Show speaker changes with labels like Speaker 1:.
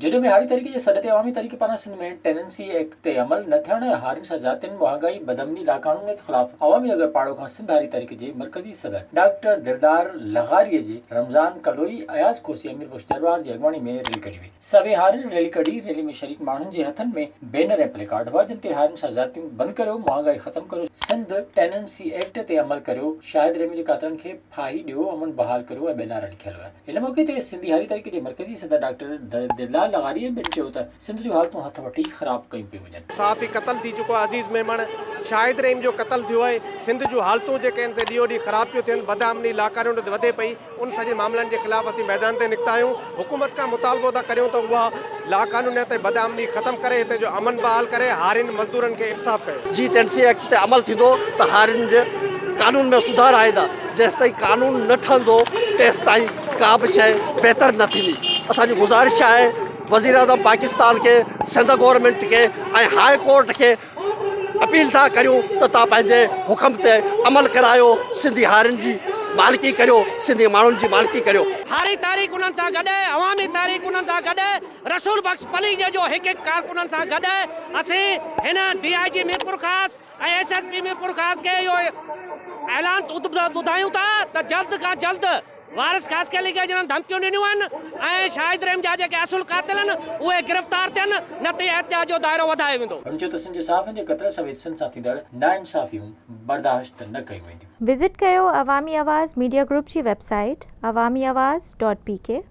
Speaker 1: جڏهن ۾ هاري تحريڪ جي سڏ تي عوامي تحريڪ پاران سنڌ ۾ ٽيننسي ايڪٽ تي عمل نه ٿيڻ ۽ هارين سان زيادتين، مهانگائي، بدامني، لاقانونيت خلاف عوامي نگر پاڙو کان سنڌ هاري تحريڪ جي مرڪزي صدر ڊاڪٽر دلدار لغاري جي رمضان ڪلوئي، اياز کوسي، امير بخش جروار جي اڳواڻي ۾ ريلي ڪڍي وئي. سوين هارين ريلي ڪڍي، ريلي ۾ شريڪ ماڻهن جي هٿن ۾ بينر ۽ پلي ڪارڊ هئا جن تي هارين سان زيادتيون بند ڪريو، مهانگائي ختم ڪريو، سنڌ ٽيننسي ايڪٽ تي عمل ڪريو، شاهد رحيم جي قاتلن کي ڦاهي ڏيو، امن بحال ڪريو ۽ ٻيا نعرا لکيل هئا. ان موقعي تي سنڌي هاري تحريڪ جي مرڪزي صدر ڊاڪٽر دلدار لغاري ۽ ٻين چيو ته سنڌ جون حالتون هٿ وٺي خراب ڪيون پيون وڃن.
Speaker 2: صحافي قتل ٿي چڪو آهي، عزيز ميمڻ، شاهد رحيم جو قتل ٿيو آهي، سنڌ جون حالتون جيڪي آهن سي ڏينهون ڏينهن خراب پيون ٿين، بدامني، لاقانونيت وڌي پئي، ان سڄي معاملن جي خلاف اسين ميدان تي نڪتا آهيون، حڪومت کان مطالبو ٿا ڪريون ته اها لاقانونيت ۽ بدامني ختم ڪري هتي جو امن بحال ڪري، هارين مزدورن کي انصاف ڪيو.
Speaker 3: جي ٽينسي ايڪٽ تي عمل ٿيندو ته هارين جي قانون ۾ سڌارا ايندا. جيستائين قانون نه ٺهندو تيستائين ڪا به شيء بهتر نه ٿيندي. اسان جي گذارش آهي وزيراعظم پاڪستان کي، سنڌ گورنمينٽ کي ۽ هاء ڪورٽ کي اپيل ٿا ڪريون ته توهان پنهنجي حڪم تي عمل ڪرايو، سنڌي هارين جي مالڪي ڪريو، سنڌي ماڻهن جي مالڪي ڪريو.
Speaker 4: هاري تحريڪ انهن سان گڏ، عوامي تحريڪ انهن سان گڏ، رسول بخش پليجي جو هڪ هڪ ڪارڪنن سان گڏ اسين هن ڊي I جي Mirpurkhas, ۽ S S P Mirpurkhas کي اهو اعلان ٻڌايون ٿا ته جلد کان جلد وارث خاصخيلي کي جنھن ڌمڪيون ڏنيون آھن ۽ شاھد رحيم جا جيڪي اصل قاتل آھن اھي گرفتار ٿين نه ته احتجاج جو دائرو وڌايو ويندو.
Speaker 1: هن چيو ته سنڌ جي صحافين جي قتل سميت سنڌ سان ٿيندڙ ناانصافيون برداشت نه ڪيون وينديون.
Speaker 5: وزٽ ڪيو عوامي آواز ميڊيا گروپ جي website Awami Awaz dot P K.